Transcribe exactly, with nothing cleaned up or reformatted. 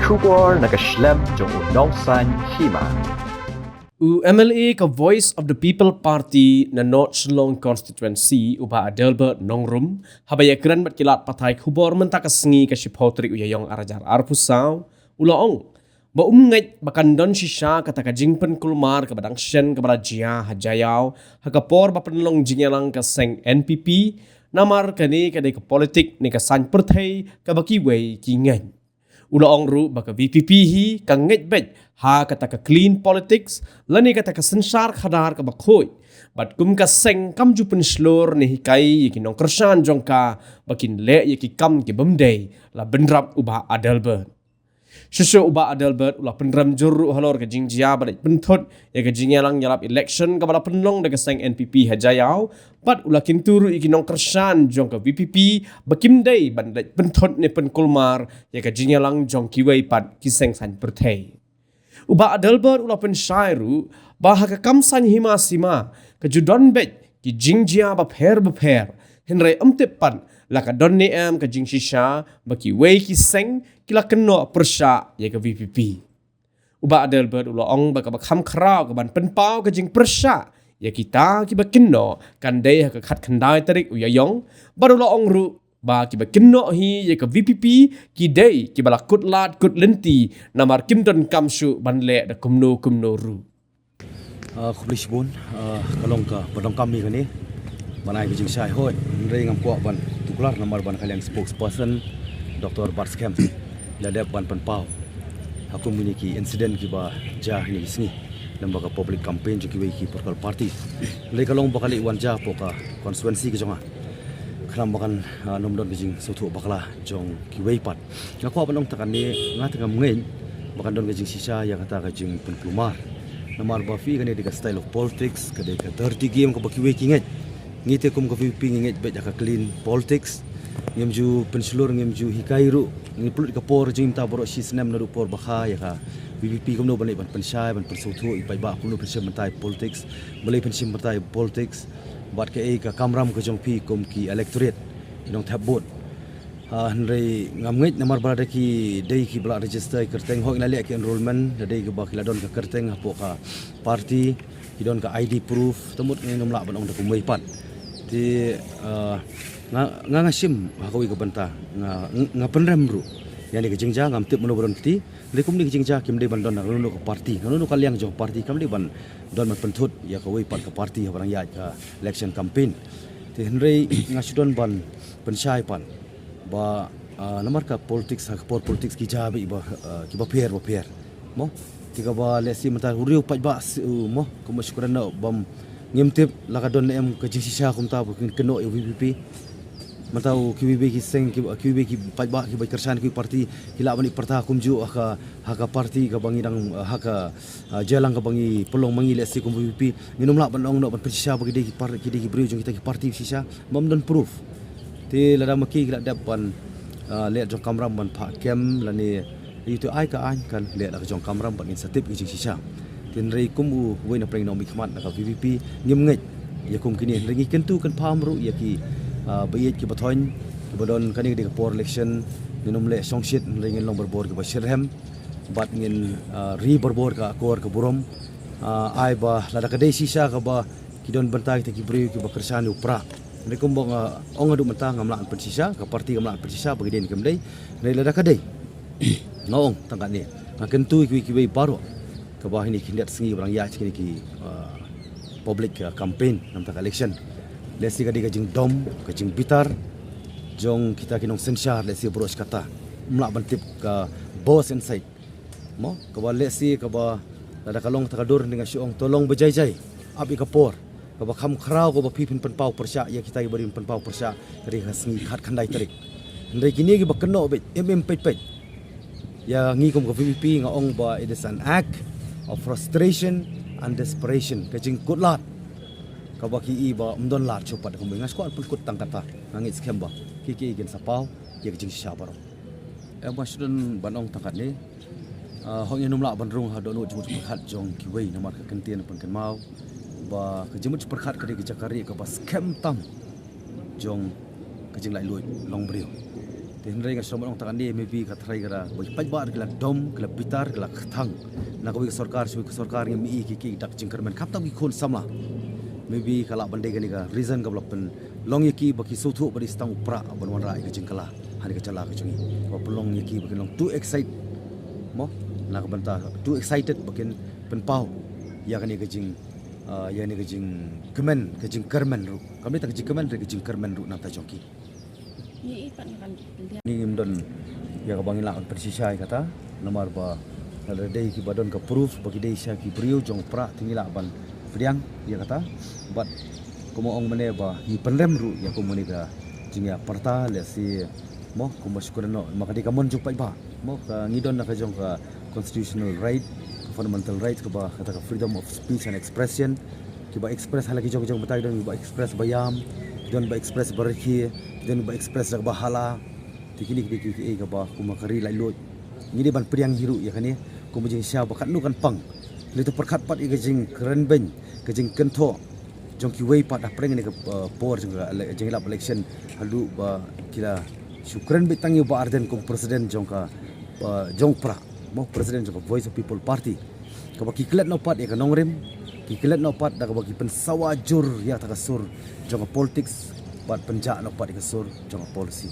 Khubor na ka shlem jong u nongsaiñ hima. U M L A ka Voice of the People Party na North Shillong Constituency, u Bah Adelbert Nongrum, haba ïakren bad ki lad pathai khubor mynta ka sngi ka shiphew tarik u Ïaïong arhajar arphew saw, u la ong ba um ngeit ba kan don shisha kata ka jingpynkulmar kaba dang shen kaba la jia ha Jaïaw ha ka por ba pynlong jingïalang ka seng N P P, namar kane ka dei ka politik ne ka saiñ pyrthei kaba kiwei ki ngeit. U la ong ruh ba ka V P P hi ka ngeit beit ha kata ka clean politics lane kata ka synshar khadar kaba khuid. Bad kum ka seng kam ju pynshlur ne hikai ïa ki nongkyrshan jong ka ba kin leh ïa ki kam ki bym dei, la bynrap u Bah Adelbert. Shuh shuh u Bah Adelbert u la pynrem jur ruh halor ka jingjia ba leit pynthut ïa ka jingïalang ïalap election kaba la pynlong da ka seng N P P ha Jaïaw, bad u la kyntu ruh ïa ki nongkyrshan jong ka V P P ba kim dei ban leit pynthut ne pynkulmar ïa ka jingïalang jong kiwei pat ki seng saiñ pyrthei. U Bah Adelbert u la pynshai ruh ba ha ka kam saiñ hima sima ka ju don beit ki jingjia bapher bapher, hynrei ym tip pat la ka don ne em ka jingshisha ba kiwei ki seng ki la kynnoh pyrshah ïa ka V P P. U Bah Adelbert u la ong ba kaba kham khraw ka ban pynpaw ka jingpyrshah ïa kita kiba kynnoh kan dei ha ka khatkhyndai tarik u Ïaïong, bad u la ong ruh ba kiba kynnoh hi ïa ka V P P ki dei kiba la kut lad kut lynti, namar kim donkam shuh ban leh da kumno kumno ruh. Ah, khublei shibun, ah, ka long kaba donkam hi kane ban ai ka jingshai, hooid, hynrei ngam kwah ban tuklar namar ba ka liang spokesperson Doctor Batskhem la dep ban pynpaw ha kum kine ki incident kiba jia ha kine ki sngi lem bad ka public campaign jong kiwei ki political party. Hynrei ka long ba ka leit wan jia hapoh ka constituency ka jong nga, khnang ba kan, ah, nym don ka jingsngewthuh bakla jong kiwei pat. Nga kwah ban ong tang katne, nga te ngam ngeit ba kan don ka jingshisha ïa kata ka jingpynkulmar. Namar ba phi, kane dei ka style of politics, ka dei ka dirty game kaba kiwei ki ngeit. Ngi te kum ka V P P ngi ngeit beit ha ka clean politics. Ngim ju pynshlur, ngim ju hikai ruh. Ngi pynlut ka por jingim ta baroh shi snem naduh por ba kha ïa ka V P P kumno ban leit ban pynshai, ban pynsngewthuh ïa ki paidbah kumno pynshai mynta ïa politics, balei pynshai mynta ïa politics, bad kaei ka kamram ka jong phi kum ki electorate, ki nongthep vote. Ah, hynrei ngam ngeit namar ba lada ki dei kiba la register kyrteng, hooid, la leh ki enrollment, la dei kiba ki la don ka kyrteng hapoh ka party, ki don ka I D proof, te mut ngin ym lah ban ong da kumwei pat. Te, ah, nga, nga, nga shim ha kawei ka bynta, nga, nga pynrem ruh ïa kane ka jingjia, ngam tip mano ba don kti. Hynrei kumne ka jingjia kim dei ban don ha kano kano ka party, kano kano ka liang jong party, kam dei ban don ban pynthut ïa kawei pat ka party haba dang ïaid ka election campaign. Te hynrei nga shu don ban pynshai pat ba, ah, namar ka politics, ha ka por politics ki jia beit ba, ah, kiba pher ba pher. Mo, te kaba lehse mynta u riew paidbah, si, u, mo, kumba shu kren noh bym, ngim tip la ka don ne em ka jingshisha kumta ba kin kynnoh ïa u V P P. Mynta u kiwei kiwei ki seng, ki, kiwei kiwei ki paidbah kiba kyrshan ki party, ki lah ban ïa pyrta kumjuh ha ka, ha ka party kaba ngi dang, ha ka, ah, jingïalang kaba ngi pynlong ma ngi, lehse kum V P P. Ngin ym lah ban ong noh ban pynshisha ba ki dei ki par-, ki dei ki briew jong kita ki party shisha bym don proof. Te lada ma ki ki la dep ban, ah, leh jong kamram ban phah kem lane ïa uto ai ka aiñ, kan leh la ka jong kamram bad ngin sa tip ka jingshisha. Te hynrei kum uwei na pdeng ki nongmihkhmat na ka V P P, ngim ngeit ïa kum kine, hynrei ngi kyntu kynpham ruh ïa ki, ah, baieit kiba thoiñ, kiba don, kane ka dei ka por election, ngin ym leh shongshit, hynrei ngin long barabor kiba shitrhem bad ngin, ah, ri barabor ka akor ka burom. Ah, ai ba lada ka dei shisha kaba ki don bynta kita ki briew kiba kyrshan ïa u Prah, hynrei kumba nga ong haduh mynta, ngam lah ban pynshisha, ka party kam lah ban pynshisha ba ki dei ne kim dei. Hynrei lada ka dei, nga ong tang katne, nga kyntu ïa kiwei kiwei baroh kaba ha kine ki khyndiat sngi ba dang ïaid kine ki, ah, public, ah, campaign namar ka election, lehse ka dei ka jingdom, ka jingbitar jong kita ki nongsynshar, lehse baroh shi katta ym lah ban tip ka boss inside. Mo, kaba lehse kaba lada ka long kata ka dur, nga shu ong to long ba jai jai, ap ïa ka por kaba kham khraw kaba phi phin pynpaw pyrshah ïa kita kiba dei ban pynpaw pyrshah, ka dei ka sngi khatkhyndai tarik. Hynrei kine kiba kynnoh beit, im im peit peit ïa ngi kum ka V P P, nga ong ba it is an act of frustration and desperation, ka jingkut lad kaba ki i ba ym don lad shuh pat da kumwei. Nga shu kwah pynkut tang kata, nga ngeit skhem ba ki, ki kin sa paw ïa ka jingshisha baroh. Em, ba shu don ban ong tang katne. Ah, hooid, ngin ym lah ban rung ha dohnud jingmut jingpyrkhat jong kiwei namar ka kyntien pynkynmaw ba ka jingmut jingpyrkhat ka dei ka jaka rieh kaba skhem tam jong ka jinglaitluid longbriew. Te hynrei nga shu ong tang kane, maybe ka trai ka da ba ki paidbah ki la dom, ki la bitar, ki la kyrthang na kawei ka sorkar sha kawei ka sorkar. Ngi mih ki ki dak jingkyrmen kham tam ki khun samla. Maybe ka lah ban dei kane ka reason kaba la pynlong ïa ki ba ki sngewthuh ba dei tang u Prah ban wanrah ïa ka jingkylla ha kane ka jylla ka jong ngi. Ba pynlong ïa ki ba ki long too excited, mo, na ka bynta too excited ba kin pynpaw ïa kane ka jing, ah, ïa kane ka jingkmen, ka jingkyrmen ruh. Kam dei tang ka jingkmen, ka jingkyrmen ruh na ka bynta jong ki. Ngi i pat nga kan pyndiang. Ngi ngim don ïa kaba ngi lah ban pynshisha ïa kata, namar ba lada dei kiba don ka proof ba ki dei sha ki briew jong u Prah te ngi lah ban pdiang ïa kata. Bad kumba ong mynne ba ngi pynrem ruh ïa kumne ka jingïapyrta lehse, mo, kumba shu kren noh, ma ka dei ka mon jong u paidbah, mo, ka ngi don na ka jong ka constitutional right, ka fundamental right kaba kata ka freedom of speech and expression. Kiba express ha la ki jong ki jong batai, ki don ba express ba ïam, ki don ba express ba rkhie, ki don ba express da kaba hala. Te kine ki dei ki, ki, eh, kaba kumba ka ri laitluid. Ngi dei ban pdiang hi ruh ïa kane kumba jingshisha ba katno kan pang. Lehse pyrkhat pat ïa ka jingkren beiñ, ka jingkynthoh jong kiwei pat hapdeng kane ka, uh, por jong ka ele-, jingïalap election, haduh ba ki la shu kren beit tang ïa u Bah Ardent kum president jong ka, uh, jong u Prah, mo, president jong ka Voice of People Party. Kaba ki klet noh pat ïa ka nongrim, ki klet noh pat da kaba ki pynsawa jur ïa kata ka sur jong ka politics, bad pynjah noh pat ïa ka sur jong ka policy.